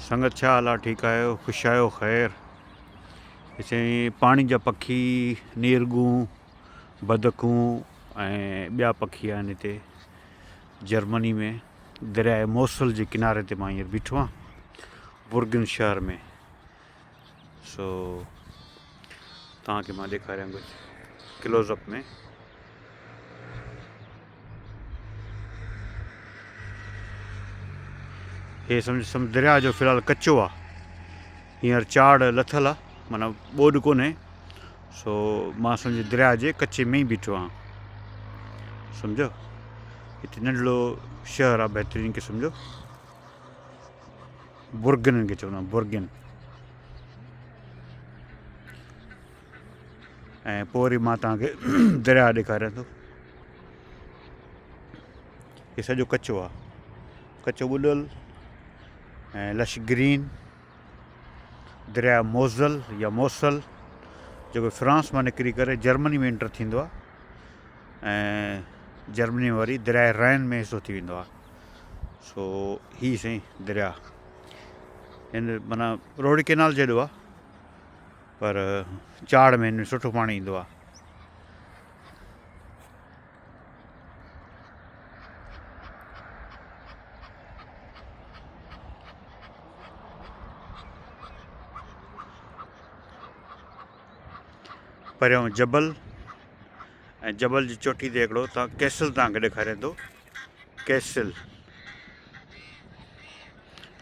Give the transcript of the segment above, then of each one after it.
سنگت ڇا حال آ ٺيڪ آهيو خوش آهيو خير هتي پاڻي جا پکي نيرگون بدڪون ۽ ٻيا پکي آهن هتي جرمني ۾ درياء موصل جي ڪناري تي مان هينئر بيٺو آهيان برگن شهر ۾ سو توهان کي مان ڏيکاريان ڪجهه ڪلوز اپ ۾. هي سمجھ سم درياء جو في الحال ڪچو آ هينئر چاڙ لٿل آ معنيٰ ٻوڏ ڪونهي سو مان سمجھ درياء جي ڪچي ۾ ئي بيٺو آهيان سمجھو هتي ننڍڙو شهر آ بهترين قسم جو برگن کي چوندا آهن برگن ۽ پوء وري مان توهان کي درياء ڏيکاريان ٿو هي سڄو ڪچو آ ڪچو ٻڏل ۽ لش گرين درياء موزل يا موصل جيڪو فرانس مان نڪري ڪري جرمني ۾ انٽر ٿيندو آ ۽ جرمني ۾ وري درياء رائن ۾ حصو ٿي ويندو آ سو هي سائين درياء هن معنيٰ روهڙي ڪينال جيڏو آ پر چاڙهه ۾ هن ۾ سٺو پاڻي ايندو آهي. پريون جبل ۽ جبل جي چوٽي تي هڪڙو تان ڪيسل تان کي ڏيکاريان ٿو ڪيسل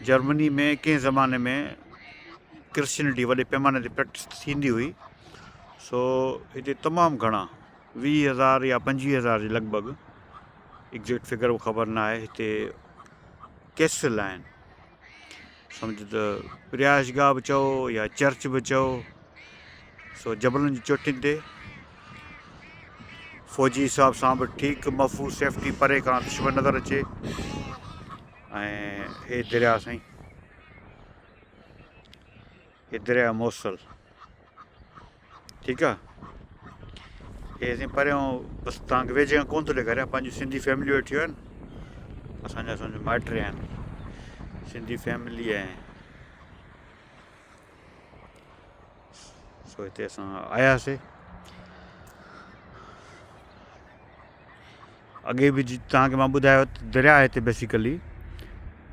جرمني ۾ ڪنهن زماني ۾ ڪرسچينٽي وڏي پيماني تي پريڪٽس ٿيندي هئي سو هتي تمام گهڻا 20 هزار يا 25 هزار جي لڳ ڀڳ ايگزيڪٽ فگر به خبر نه آهي هتي ڪيسل آهن سمجھ ته رهائش گاهه به چئو يا چرچ به چئو سو جبلن جي چوٽين تي فوجي حساب سان به ٺيڪ محفوظ سيفٽي پري کان دشمن نظر اچي ۽ هي درياء سائين هي درياء موصل ٺيڪ آ هي اسين پريون بس توهان کي ويجهي کان ڪون ٿو ڏيکاريان پنهنجي سنڌي فيملي ويٺيون آهن اسانجا سمجهو مائٽ آهن سنڌي فيملي ۽ سو هتي اسان آياسي اڳي به توهان کي مان ٻڌايو ته درياء هتي بيسيڪلي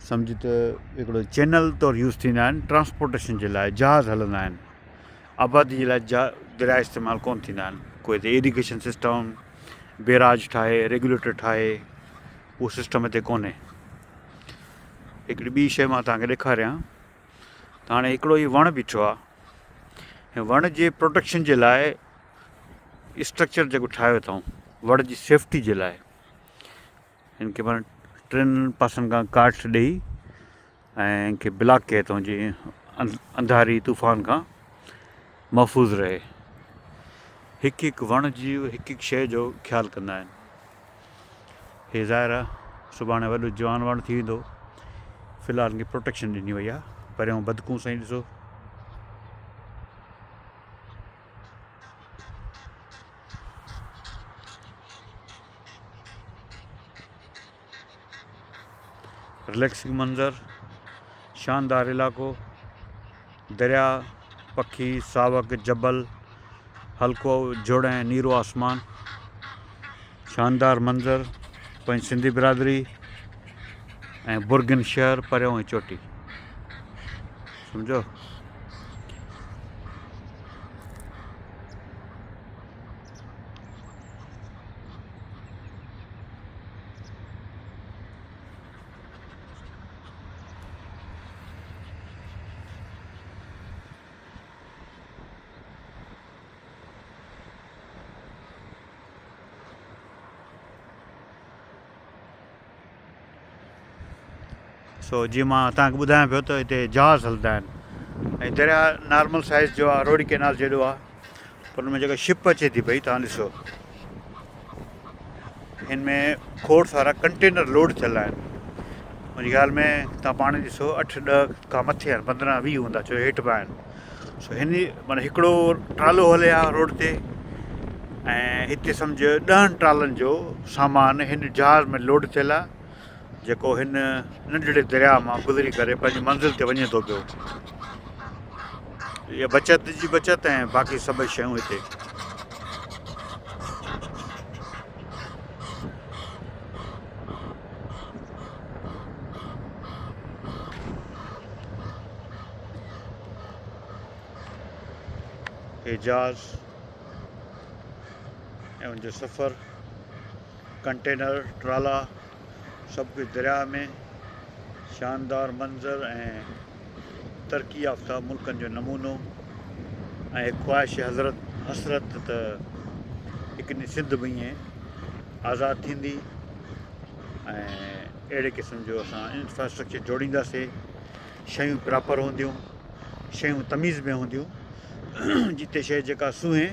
سمجھ ته هڪڙو چينل طور يوز ٿيندا آهن ٽرانسپورٽيشن جي لاء جهاز هلندا آهن آبادي جي لاء درياء استعمال ڪون ٿيندا آهن ڪو هتي ايريگيشن سسٽم بيراج ٺاهي ريگوليٽر ٺاهي اهو سسٽم هتي ڪونهي هڪڙي ٻي شي مان توهان کي ڏيکاريان ته هاڻي هڪڙو هي وڻ بيٺو آهي وڻ جي پروٽيڪشن جي لاء اسٽرڪچر جيڪو ٺاهيو اٿئون وڙ جي سيفٽي جي لاء هن کي معنيٰ ٽن پاسن کان ڪاٺ ڏئي ۽ هن کي بلاڪ ڪيو اٿئون جيئن انڌاري طوفان کان محفوظ رهي هڪ هڪ وڻ جي هڪ هڪ شيء جو خيال ڪندا آهن هي ظاهر آهي سڀاڻي وڏو جوان وڻ ٿي ويندو في الحال هن کي پروٽيڪشن ڏني وئي آهي پريون بدڪون سائين ڏسو رليڪسنگ منظر، شاندار علائقو، درياء، پکي، ساوڪ، جبل، هلڪو جهڙ ۽ نيرو آسمان، شاندار منظر، پنهنجي سنڌي برادري ۽ برگن شهر پريون ۽ چوٽي سمجهو. سو جيئن مان توهان کي ٻڌايان پيو ته هتي جهاز هلندا آهن ۽ درياء نارمل سائز جو آهي روهڙي ڪينال جيڏو آهي پر ان ۾ جيڪا شپ اچي ٿي پئي توهان ڏسو هن ۾ کوڙ سارا ڪنٽينر لوڊ ٿيل آهن منهنجي خيال ۾ توهان پاڻ ڏسو اٺ ڏهه کان مٿي آهن پندرهن ويهه هوندا ڇو هيٺ به آهن سو هن معنيٰ هڪڙو ٽرالو هلي ها روڊ تي ۽ هتي سمجهه ڏهن ٽرالن جو سامان هن جهاز ۾ لوڊ ٿيل آهي. جيڪو هن ننڍڙي درياء مان گذري ڪري پنهنجي منزل تي وڃي ٿو پيو. اها بچت جي بچت ۽ باقي سڀ شيون هتي. اعجاز ۽ ان جو سفر ڪنٽينر ٽرالا سڀ ڪجهه درياء ۾ شاندار منظر ۽ ترقي يافته ملڪن جو نمونو ۽ هڪ خواهش حضرت حسرت ته هڪ ڏينهن سنڌ به ائين آزاد ٿيندي ۽ اهڙي قسم جو اسان انفراسٽرڪچر جوڙينداسي شيون پراپر هونديون شيون تميز ۾ هونديون جتي شيء جيڪا سونهين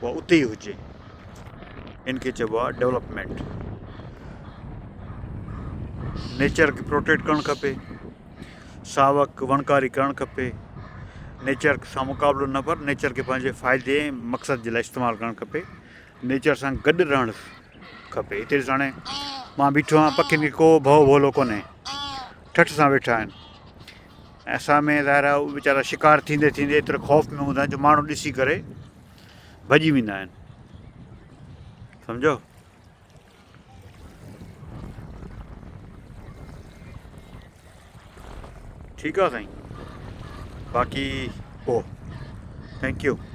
اها اتي ئي هجي ان کي چئبو آهي ڊولپمينٽ نيچر کي پروٽيڪٽ ڪرڻ کپي ساوڪ وڻڪاري ڪرڻ کپي نيچر سان مقابلو نه پر نيچر کي پنهنجي فائدي ۽ مقصد جي لاء استعمال ڪرڻ کپي نيچر سان گڏ رهڻ کپي هتي ڏس هاڻي مان بيٺو آهيان پکين کي ڪو ڀؤ ڀولو ڪونهي ٺٺ سان ويٺا آهن ۽ اسان ۾ ظاهر آهي اهي ويچارا شڪار ٿيندي ٿيندي ايتري خوف ۾ هوندا آهن جو ماڻهو ڏسي ڪري ڀڄي ويندا آهن سمجهو ٺيڪ آ سائين باقي پو thank you.